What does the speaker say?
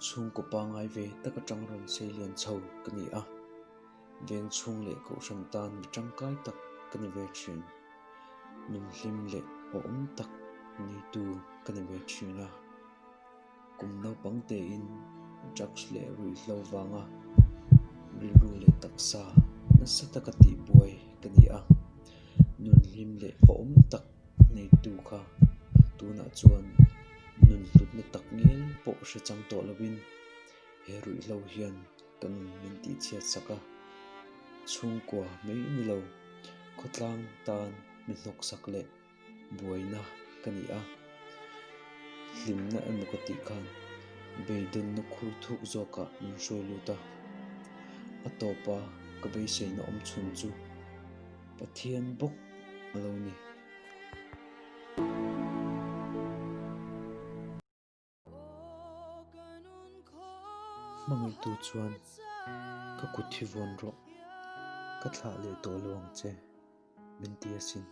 Chhungkaw pangngai ve tak atang rawn sei lian chho ka ni a, veng chhung leh kohhran tan mi tangkai tak ka ni ve thin. Nun hlim leh awhawm tak neitu ka ni ve thin a. Kum naupang tein drugs leh ruihhlo vanga rilru leh taksa nasa taka tihbuai ka ni a, nun hlim leh awhawm tak neitu kha tunah chuan nun hlutna tak ngial pawh hre chang tawh lovin he ruihhlo hian ka nun min tihchhiat sak a, chhungkua mai ni lo khawtlang tan mi hnawksak leh buaina ka ni a, hlimna emaw ka tih khan beidawnna khur thuk zawkah min hruai lut a, a tawpa ka beiseina awm chhun chu Pathian bawk a lo ni. Hmangaihtu chuan ka kut hi vawn rawh, ka thlah leh tawh lo ang che, min ti asin.